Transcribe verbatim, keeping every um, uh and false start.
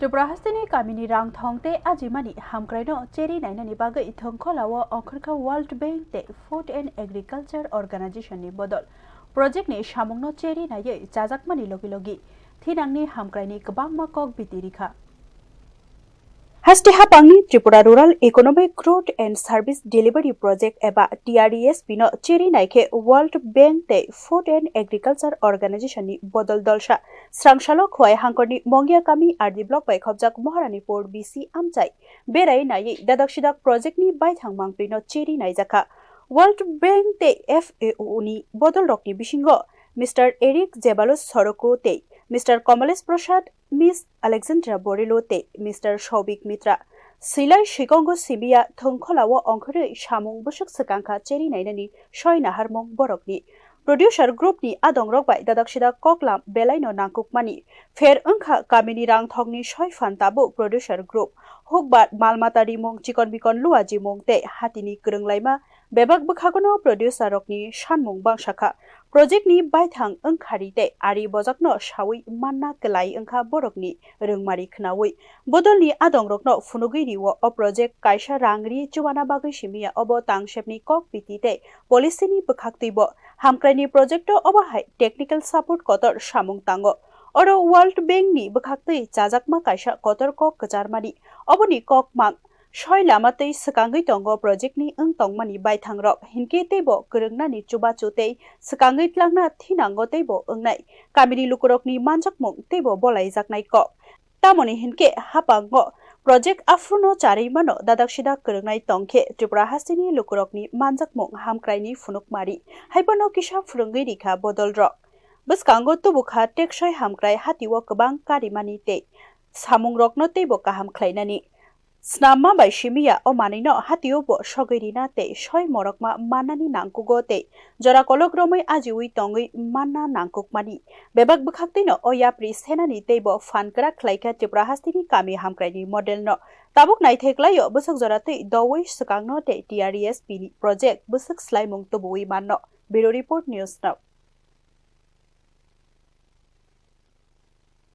Tripura hasteni kamini rang thong tei ajimani hamkraino cheri nainani bagwi Thongkholao ongkhorkha World Bank tei Food and Agriculture Organization ni bodol. Project ni samungno cheri naiwi chajakmani logi logi thinangni hamkraini kwbangma kok biti rikha. Haste hapangni Tripura Rural Economic Growth and Service Delivery Project eba T R E S P no cheri naikhe World Bank tei Food and Agriculture Organization ni bodol dolsa srangsalo Khowai hangkorni Mongia kami R D block bai khobjak Moharanipur B C amchai berai naiwi dadak sidak project ni baithang mangpri no cheri naijakha. World Bank tei F A O ni bodol rokni bisingo Mister Eric Zeballos Soroko tei Mister Kamalesh Prasad, Miss Alexandra Borello tei Mister Soubik Mitra. Swilai swikongo simiya Thongkholao ongkhorwi samung bwswk swkangkha cheri nainani soi naharmung borokni. Producer group ni adongrok bai dadak sidak koklam belaino nangkukmani. Pher wngkha kamini rang thokni soi phan tabuk producer group. Hukbar mal mata rimung chikon bikon luajimung tei hatini kwrwnglaima bebak bwkhagono producer rokni sanmung bangsa kha. Project ni baithang wngkhari tei ari bojakno sawi manna kwlai wngkha borokni rwngmari khnawi. Bodolni adongrokno phunugwi rio o project kaisa rang ri chubana bagwi simiya obo tangsepni kok biti tei policy ni bwkhaktwibo. Hamkraini project o obo hai technical support kotor samung tango. Oro World Bank ni bwkhaktwi chajakma kaisa kotor kok kwcharmani. Oboni kok mang soi lama tei swkangwi tongo project ni wng tongmani baithangrok, hinkhe teibo kwrwngnani chubachu tei swkangwi tlangna thinango teibo wngnai. Kamini lukurokni manjakmung teibo bolaijaknai kok. Tamoni hinkhe hapango project aphuru no charwi mano, dadak sidak kwrwngnai tongkhe Tripura hasteni lukurokni manjakmung hamkraini phunukmari. Haiphano kisa phwrwngwi rikha bodolrok. Bwskango tubukha teksoi hamkrai hatio kwbang karimani tei samungrokno teibo kaham khlainani. Snamma bai simiya o manwino hatio bo sogwi rina tei soi morokma mannani nangkugo tei jora kolok romwi ajiwi tongwi manna nangkukmani. Bebak bwkhaktwino o yapri senani teibo phan kwrak khlaikha Tripura hasteni kami hamkraini modelno. Tabuk naithek laio bwswk jora twi doui swkangno tei T R E S P ni project bwswk swlaimung tubuwi manno. Bureau Report, News Now.